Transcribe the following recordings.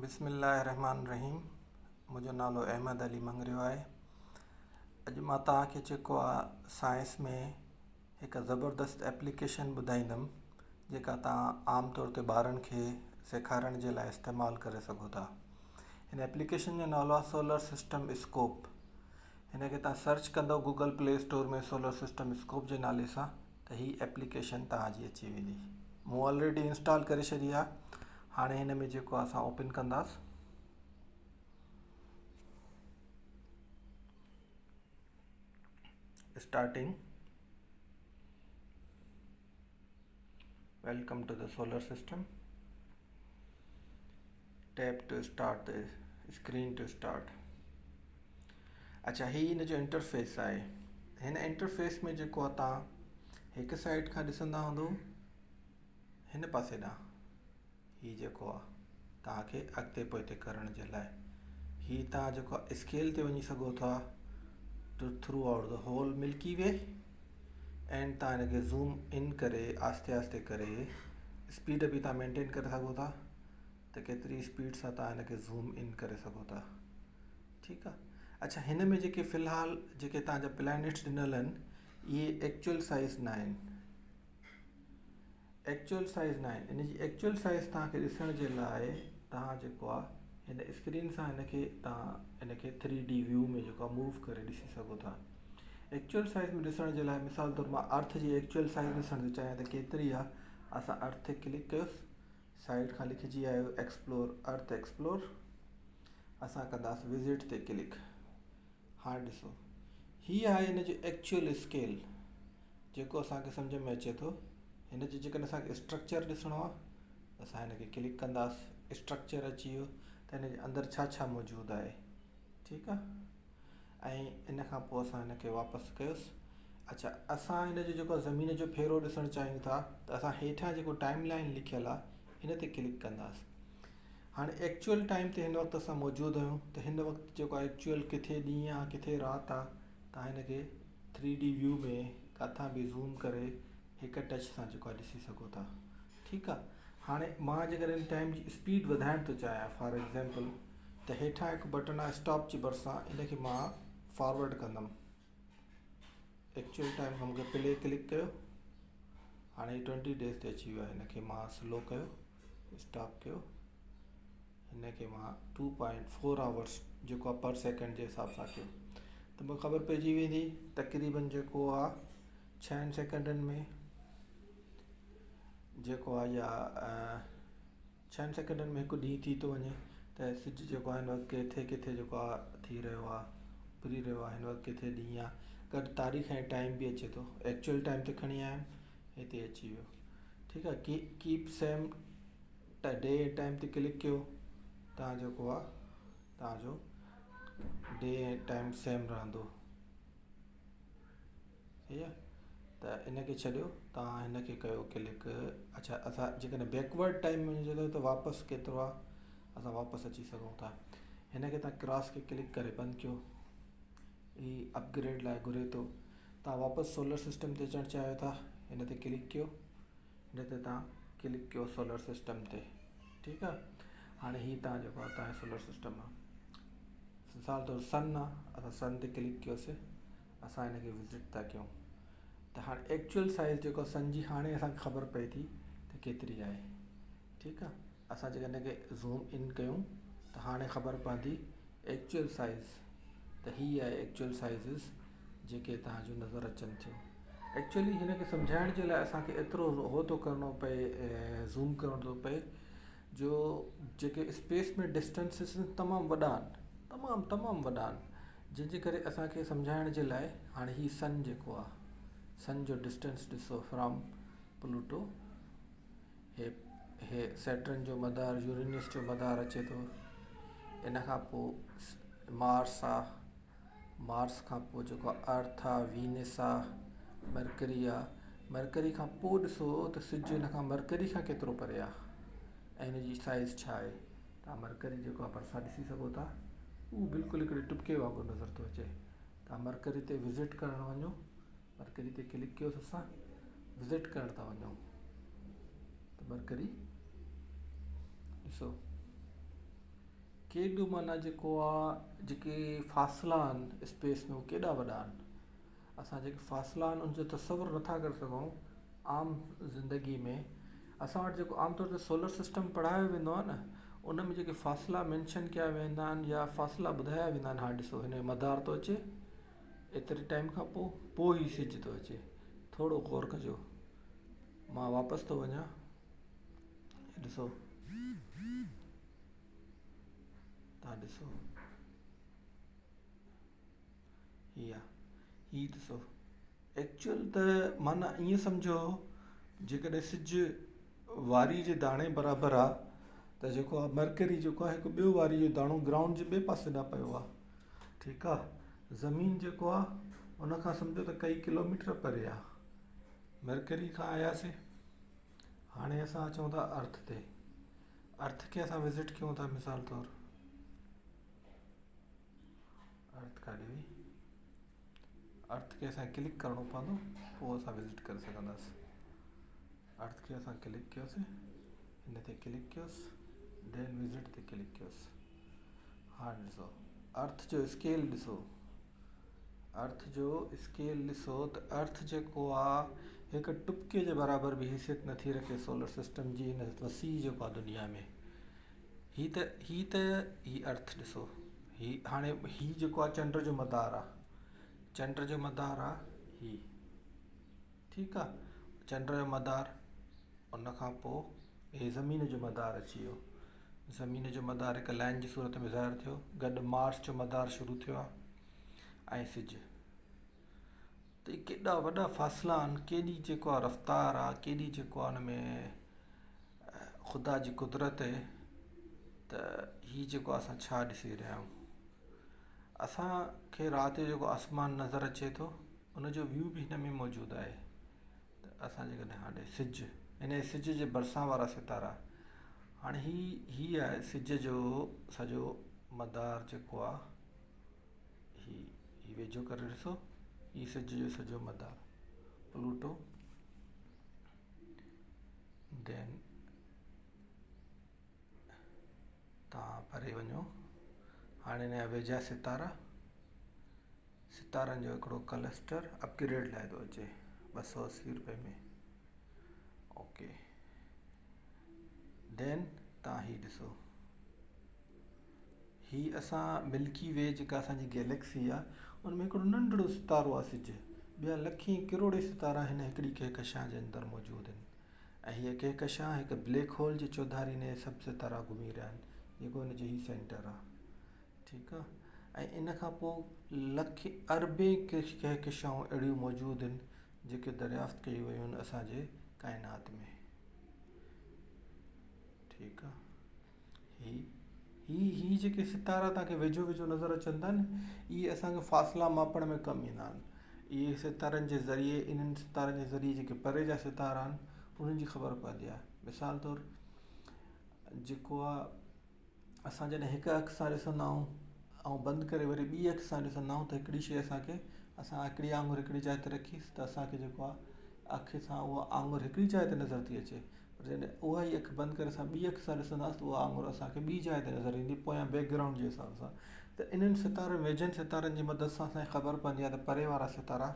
بسم الله الرحمٰن الرحيم منهنجو نالو احمد علي مڱريو آهي اڄ مان توهان کي جيڪو آ سائنس ۾ هڪ زبردست ايپليڪيشن ٻڌائيندم جيڪا توهان عام طور تي ٻارن کي سيکارڻ جي لاء استعمال ڪري سگهو ٿا هن ايپليڪيشن جو نالو آهي سولر سسٽم اسڪوپ هن کي توهان سرچ ڪندو Google Play Store ۾ solar system scope جي نالي سان ته هي ايپليڪيشن توهان جي اچي ويندي مون آلريڊي انسٽال ڪري ڇڏي آهي هاڻي هن ۾ جيڪو اسان open ڪنداس starting welcome to the solar system tap to start the screen to start اچھا هي ان جو انٽرفيس آهي هن انٽرفيس ۾ جيڪو آ تان هڪ سائيڊ کان ڏسندا هوندو هن پاسي ڏانهن هي جيڪو آ توهان کي اڳتي پوئتي ڪرڻ جي لاء هي توهان جيڪو اسڪيل تي وڃي سگهو ٿا to throughout the whole Milky Way and توهان هن کي زوم ان ڪري آهستي آهستي ڪري اسپيڊ به توهان مينٽين ڪري سگهو ٿا ته ڪيتري اسپيڊ سان توهان هن کي زوم ان ڪري سگهو ٿا ٺيڪ آ اڇا هن ۾ جيڪي في الحال جيڪي توهان جا پلانيٽس ڏنل آهن اهي ايڪچوئل سائز نه آهن ايڪچوئل سائز نه آهن ان جي ايڪچوئل سائز توهان کي ڏسڻ جي لاء توهان جيڪو آهي هن اسڪرين سان هن کي توهان هن کي ٿري ڊي ويو ۾ جيڪو آهي موو ڪري ڏسي سگهو ٿا ايڪچوئل سائز ۾ ڏسڻ جي لاء مثال طور مان ارٿ جي ايڪچوئل سائز ڏسڻ ٿو چاهيان ته ڪيتري آهي اسان ارٿ تي ڪلڪ ڪيوس سائيڊ کان لکجي آيو ايڪسپلور ارٿ ايڪسپلور اسان ڪنداس وزٽ تي ڪلڪ هاڻ ڏسو هي آهي هن جو ايڪچوئل اسڪيل جيڪو اسانکي سمجھ ۾ اچي ٿو هن جو جيڪڏهن اسانکي اسٽرڪچر ڏسڻو آهي اسان هن کي ڪلڪ ڪنداس اسٽرڪچر اچي ويو ته هن جي اندر ڇا ڇا موجود آهي ٺيڪ آهي ۽ ان کان پوء اسان هن کي واپس ڪيوس اڇا اسان هن جو جيڪو زمين جو ڦيرو ڏسڻ چاهيون ٿا ته اسان هيٺان جيڪو ٽائيم لائن لکيل آهي ان تي ڪلڪ ڪنداس هاڻي ايڪچوئل ٽائيم تي هن وقت اسان موجود آهيون ته هن وقت جيڪو ايڪچوئل ڪٿي ڏينهن آهي ڪٿي رات آهي تان هن کي ٿري ڊي ويو ۾ ڪٿان به زوم ڪري هڪ ٽچ سان جيڪو آهي ڏسي سگهو ٿا ٺيڪ آهي هاڻي مان جيڪڏهن ٽائيم جي اسپيڊ وڌائڻ ٿو چاهيان فار ايگزامپل ته هيٺان هڪ بٽڻ آهي اسٽاپ جي ڀرسان ان کي مان فارورڊ ڪندم ايڪچوئل ٽائيم کان مونکي پلي ڪلڪ ڪيو هاڻي ٽوئنٽي ڊيز تي اچي ويو آهي هن کي مان سلو ڪيو اسٽاپ ڪيو هن کي مان ٽو پوائنٽ فور آورس جيڪو آهي پر سيڪنڊ جي حساب سان ڪيو ته مونکي خبر پئجي ويندي تقريبن جيڪو آهي ڇهن سيڪنڊن ۾ جيڪو آهي يا ڇهن سيڪنڊن ۾ هڪ ڏينهن ٿي ٿو وڃي ته سج جيڪو آهي هن وقت ڪٿي ڪٿي جيڪو آهي ٿي رهيو آهي اڀري رهيو آهي هن وقت ڪٿي ڏينهن آهي گڏ تاريخ ۽ ٽائيم به اچي ٿو ايڪچوئل ٽائيم تي کڻي آيم هتي اچي ويو ٺيڪ آهي ڪي ڪيپ سيم ڊي ۽ ٽائيم تي ڪلڪ ڪيو تان جيڪو آهي تان جو ڊي ۽ ٽائيم سيم رهندو صحيح آ ته ان کي ڇڏيو تان هن کي ڪيو ڪلڪ اڇا اسان جيڪڏهن بيڪورڊ ٽائيم ۾ وڃجي ٿو ته واپس ڪيترو آ اسان واپس اچي سگهون ٿا هن کي تان ڪراس کي ڪلڪ ڪري بند ڪيو هي اپگريڊ لاء گهري ٿو تان واپس سولر سسٽم تي اچڻ چاهيو ٿا هن تي ڪلڪ ڪيو هن تي تان ڪلڪ ڪيو سولر سسٽم تي ٺيڪ آ هاڻي هي تان جيڪو آ تان سولر سسٽم آ مثال طور سن آ اسان سن تي ڪلڪ ڪيوسي اسان هن کي وزٽ ٿا ڪيون ته هاڻي ايڪچوئل سائز جيڪو سن جي هاڻي اسانکي خبر پئي ٿي ته ڪيتري آهي ٺيڪ آ اسان جيڪڏهن هن کي زوم ان ڪيون ته هاڻي خبر پوندي ايڪچوئل سائز ته هي آهي ايڪچوئل سائزز جيڪي تهان جون نظر اچن ٿيون ايڪچوئلي هن کي سمجهائڻ جي لاء اسانکي ايترو هو ٿو ڪرڻو پئي زوم ڪرڻو ٿو پئي جو جيڪي اسپيس ۾ ڊسٽنسز تمام وڏا آهن تمام تمام وڏا آهن جنهن جي ڪري اسانکي سمجهائڻ جي لاء هاڻي هي سن جيڪو آهي سن جو ڊسٽنس ڏسو from Pluto he he Saturn جو مدار يورينس جو مدار اچي ٿو ان کان پوء مارس آ مارس کان پوء جيڪو ارٿ آ وينس آ مرڪري آ مرڪري کان پوء ڏسو ته سج ان کان مرڪري کان ڪيترو پري آ ۽ ان جي سائز ڇا آهي تان مرڪري جيڪو آ ڀرسان ڏسي سگهو ٿا اهو بلڪل هڪڙي ٽپڪي وانگر نظر ٿو اچي تان مرڪري تي وزٽ ڪرڻ وڃو مرڪري تي ڪلڪ ڪيوس اسان وزٽ ڪرڻ ٿا وڃون ته مرڪري ڏسو. ڪيڏو معنيٰ جيڪو آ جيڪي فاصلا آهن اسپيس ۾ اهي ڪيڏا وڏا آهن. اسان جيڪي فاصلا آهن ان جو تصور نٿا ڪري سگهون عام زندگي ۾ اسان وٽ جيڪو عام طور تي سولر سسٽم پڙهايو ويندو آهي نه ان ۾ جيڪي فاصلا مينشن ڪيا ويندا آهن يا فاصلا ٻڌايا ويندا آهن ها ڏسو هن جو مدار ٿو اچي ايتري ٽائيم کان پوء پوء هي سج ٿو اچي ٿورو غور ڪجو مان واپس ٿو وڃان ڏسو تان ڏسو هي آ هي ڏسو ايڪچوئل ته معنيٰ ائين سمجهو جيڪڏهن سج واري جي داڻي برابر آ ته جيڪو آ مرڪري جيڪو آ هڪ ٻيو واري جو داڻو گرائونڊ جي ٻئي پاسي ڏانهن پيو آ ٺيڪ آ زمين جيڪو آ ان کان سمجهو ته ڪئي ڪلوميٽر پري آ مرڪري کان آياسي هاڻي اسان اچون ٿا ارٿ تي ارٿ کي اسان وزٽ ڪيون ٿا مثال طور ارٿ ڪاڏي وئي ارٿ کي اسان ڪلڪ ڪرڻو پوندو پوء اسان وزٽ ڪري سگهنداسين ارٿ کي اسان ڪلڪ ڪيوسي هن تي ڪلڪ ڪيوس دين وزٽ تي ڪلڪ ڪيوس هاڻي ڏسو ارٿ جو اسڪيل ڏسو ارٿ جو اسڪيل ڏسو ته ارٿ جيڪو آ هڪ ٽپڪي جي برابر به حيثيت نٿي رکي سولر سسٽم جي هن وسيع جيڪو آ دنيا ۾ هي ته هي ته هي ارٿ ڏسو هي هاڻي هي جيڪو آهي چنڊ جو مدار آهي چنڊ جو مدار آهي هي ٺيڪ آهي چنڊ جو مدار ان کان پوء هي زمين جو مدار اچي ويو زمين جو مدار هڪ لائن جي صورت ۾ ظاهر ٿيو گڏ مارس جو مدار شروع ٿيو آهي ۽ سج ته هي ڪيڏا وڏا فاصلا آهن ڪيڏي جيڪو آهي رفتار آهي ڪيڏي جيڪو آهي ان ۾ خدا جي قدرت آهي ته هي جيڪو اسان ڇا ڏسي رهيا آهيون اسانکي رات جو جيڪو آسمان نظر اچي ٿو ان جو ويو به هن ۾ موجود آهي ته اسان جيڪڏهن هاڻي سج هن سج جي ڀرسان وارا ستارا هاڻي هي هي آهي سج جو سڄو مدار جيڪو آهي هي هي ويجهو ڪري ڏسو هي سج جو سڄو مدار پلوٽو دين تان پري وڃو هاڻي هن جا ويجها ستارا ستارن جو هڪڙو ڪلسٽر اپگريڊ لاء ٿو اچي 280 روپئي ۾ اوڪي دين تان هي ڏسو هي اسان ملڪي وي جيڪا اسان جي گيليڪسي آ ان ۾ هڪڙو ننڍڙو ستارو آ سج ٻيا لکين ڪروڙين ستارا هن هڪڙي ڪهڪشان جي اندر موجود آهن ۽ هيء ڪهڪشان هڪ بليڪ هول جي چوڌاري هن جا سڀ ستارا گهمي رهيا آهن جيڪو هن جو هي سينٽر آ ٺيڪ آ ۽ ان کان پوء لکين اربين ڪهڪشائون اهڙيون موجود آهن جيڪي دريافت ڪيون ويون آهن اسان جي ڪائنات ۾ ٺيڪ آ هي هي هي جيڪي ستارا توهان کي ويجهو ويجهو نظر اچن ٿا نه اهي اسان کي فاصلا ماپڻ ۾ ڪم ايندا آهن اهي ستارن جي ذريعي انهن ستارن جي ذريعي جيڪي پري جا ستارا آهن انهن جي خبر پوندي آهي مثال طور جيڪو آهي اسان جڏهن هڪ اک سان ڏسندا آهيون ۽ بند ڪري وري ٻي اک سان ڏسندا آهيون ته هڪڙي شيء اسانکي اسان هڪڙي آڱر هڪڙي جاء تي رکي ته اسانکي جيڪو آهي اک سان اها آڱر هڪڙي جاء تي نظر ٿي اچي پر جڏهن اها ئي اک بند ڪري اسان ٻي اک سان ڏسنداسين ته اها آڱر اسان کي ٻي جاء تي نظر ايندي پويان بيڪ گرائونڊ جي حساب سان ته انهن ستارن ويجهن ستارن جي مدد سان اسان کي خبر پوندي آهي ته پري وارا ستارا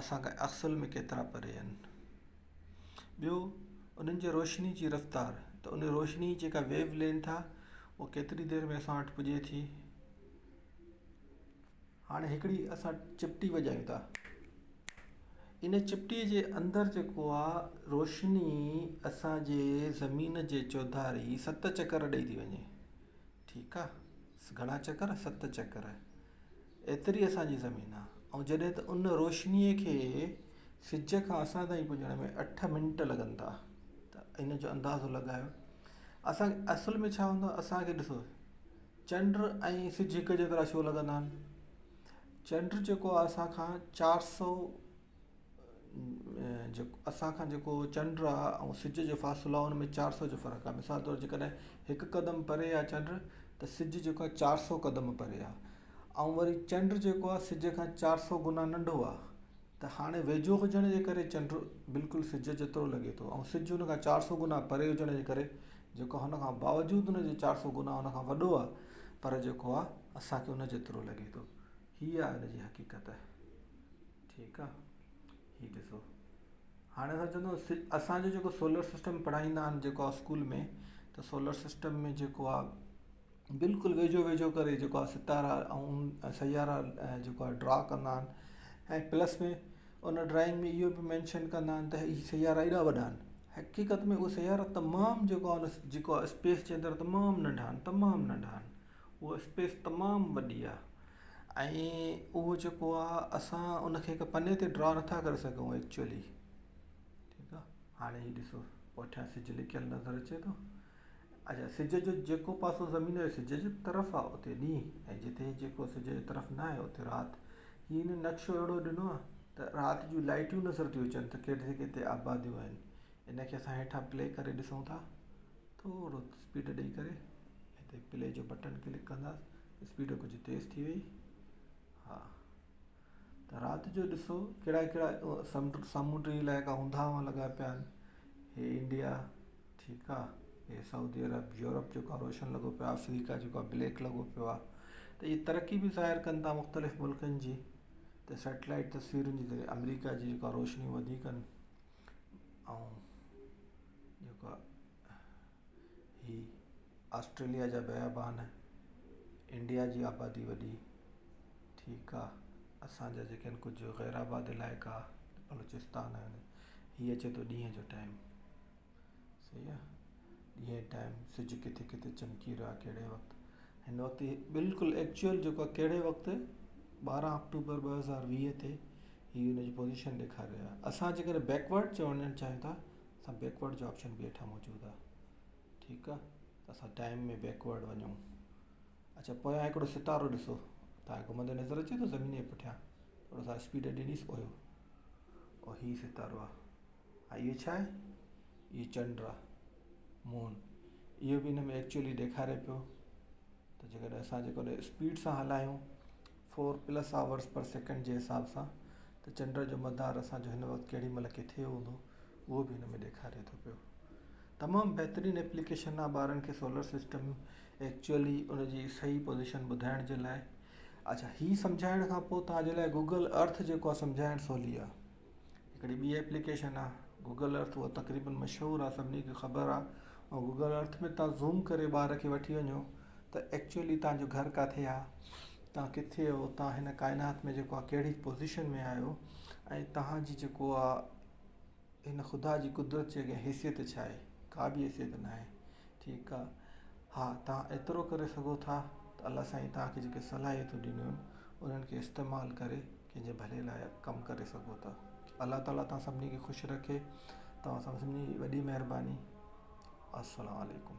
اسان کان اصل ۾ ڪيترا پري آهن ٻيو انهن جي روشني جي رفتار ته ان روشني جيڪا ويو لينٿ آهي اها ڪيتري دير ۾ اسان وٽ پڄي ٿي هاڻي هڪڙي اسان چپٽي وڄايون ٿا. ان چپٽي جي اندر جيڪو آ روشني اسان جي زمين جي چوڌاري ست چڪر ڏئي ٿي وڃي. ٺيڪ آ گهڻا چڪر ست چڪر ايتري اسان جي زمين آ ۽ جڏهن ته ان روشني کي سج کان اسان تائين پڄڻ ۾ اٺ منٽ لڳن ٿا ته ان جو اندازو لڳايو اسان اصل ۾ ڇا هوندو آ اسان کي ڏسو چنڊ ۽ سج هڪ جيترا ڇو لڳندا آهن؟ چنڊ جيڪو آهي اسان کان 400 جيڪو اسان کان جيڪو چنڊ آهي ۽ سج جو فاصلو آهي ان ۾ 400 جو فرق آهي مثال طور جيڪڏهن هڪ قدم پري آهي چنڊ ته سج جيڪو آهي 400 قدم پري آهي ۽ وري چنڊ جيڪو آهي سج کان 400 گنا ننڍو آهي ته هاڻي ويجهو هجڻ جي ڪري چنڊ بلڪل سج جيترو لڳي ٿو ۽ سج ان کان 400 گنا پري هجڻ جي ڪري جيڪو هن کان باوجود ان جي 400 گنا ان کان وڏو آهي پر جيڪو آ اسان کي ان جيترو لڳي ٿو. هي آ ان جي حقيقت. ٺيڪ آ هي ڏسو هاڻي اسان چوندو اسان جو جيڪو سولر سسٽم پڙهائيندا آهن جيڪو آ اسڪول ۾ ته سولر سسٽم ۾ جيڪو آ بلڪل ويجهو ويجهو ڪري جيڪو آ ستارا ۽ سيارا جيڪو آ ڊرا ڪندا آهن ۽ پلس ۾ ان ڊرائنگ ۾ اهو به مينشن ڪندا آهن ته هي سيارا ايڏا وڏا آهن حقيقت ۾ اهي سيارا تمام جيڪو آ جيڪو آ اسپيس جي اندر تمام ننڍا آهن تمام ننڍا آهن اهو اسپيس تمام وڏي آ ۽ اهو جيڪو آ اسان ان کي هڪ پني تي ڊرا نٿا ڪري سگهون ايڪچوئلي ٺيڪ آ هاڻي هي ڏسو پٺيان سج لڪيل نظر اچي ٿو اچا سج جو جيڪو پاسو زمين جو سج جي طرف آ اتي ڏينهن ۽ جتي جيڪو سج جي طرف نه آهي اتي رات هي هن نقشو اهڙو ڏنو آ ته رات جون لائٽيون نظر ٿيون اچن ته ڪٿي ڪٿي آباديون آهن ان کي اسان هيٺان پلي ڪري ڏسون ٿا ٿورو اسپيڊ ڏئي ڪري هتي پلي جو بٽڻ ڪلڪ ڪنداس اسپيڊ ڪجهه تيز ٿي وئي ها ته رات جو ڏسو ڪهڙا ڪهڙا سمنڊ سامونڊي علائقا هوندا هئا لڳا پيا آهن هي انڊيا ٺيڪ آ هي سعودي عرب يورپ جيڪو آ روشن لڳو پيو آ آفريڪا جيڪو آ بليڪ لڳو پيو آ ته اهي ترقي به ظاهر ڪن ٿا مختلف ملڪن جي ته سيٽلائيٽ تصويرن جي ذريعي آمريڪا جي جيڪا روشني وڌيڪ آهن ۽ جيڪو آ هي آسٽريليا جا بيابان انڊيا جي آبادي وڏي ٺيڪ آ اسان جا جيڪي آهن ڪجهه غير آباد علائقا بلوچستان آهن هي اچي ٿو ڏينهن جو ٽائيم صحيح آ ڏينهن ٽائيم سج ڪٿي ڪٿي چمڪي رهيو آ ڪهڙي وقت هن وقت هي بلڪل ايڪچوئل جيڪو آ ڪهڙي وقت 12 آڪٽوبر 2020 تي هي ان جي پوزيشن ڏيکاري رهيو آ اسان جيڪڏهن بيڪورڊ چوڻ چاهيون ٿا اسان بيڪورڊ جو آپشن به هيٺان موجود آ ٺيڪ آ ته اسان ٽائيم ۾ بيڪورڊ وڃون اڇا پويان هڪڙو ستارو ڏسو تان گهمندي نظر اچي ٿو زمين جي پٺيان ٿورو سا اسپيڊ ڏنيس اوهيو او هي ستارو آ ها اهو ڇا آهي اهو چنڊ آ مون اهو به هن ۾ ايڪچولي ڏيکاري پيو ته جيڪڏهن اسان جيڪڏهن اسپيڊ سان هلايون 4 پلس آورس پر سيڪنڊ جي حساب سان ته چنڊ جو مدار اسانجو هن وقت ڪهڙي مهل ڪٿي هوندو اهو به هن ۾ ڏيکاري ٿو پيو تمام بهترين ايپليڪيشن آهي ٻارن کي سولر سسٽم ايڪچوئلي ان جي صحيح پوزيشن ٻڌائڻ جي لاء اڇا هي سمجهائڻ کان پوء توهان جي لاء گوگل ارٿ جيڪو آهي سمجهائڻ سولي آهي هڪڙي ٻي ايپليڪيشن آهي گوگل ارٿ اها تقريبن مشهور آهي سڀني کي خبر آهي ۽ گوگل ارٿ ۾ توهان زوم ڪري ٻار کي وٺي وڃو ته ايڪچوئلي توهان جو گهر ڪاٿي آهي توهان ڪٿي آهيو توهان هن ڪائنات ۾ جيڪو آهي ڪهڙي پوزيشن ۾ آهيو ۽ توهان جي جيڪو آهي هن خدا جي قدرت جي اڳيان حيثيت ڇا آهي؟ ڪا به حيثيت ناهي. ٺيڪ آ. ها توهان ايترو ڪري سگهو ٿا ته الله سائين توهان کي جيڪي صلاحيتون ڏنيون آهن انهن کي استعمال ڪري ڪنهن جي ڀلي لاء ڪم ڪري سگهو ٿا. الله تعالي توهان سڀني کي خوش رکي. توهان سڀني جي وڏي مهرباني. السلام عليڪم.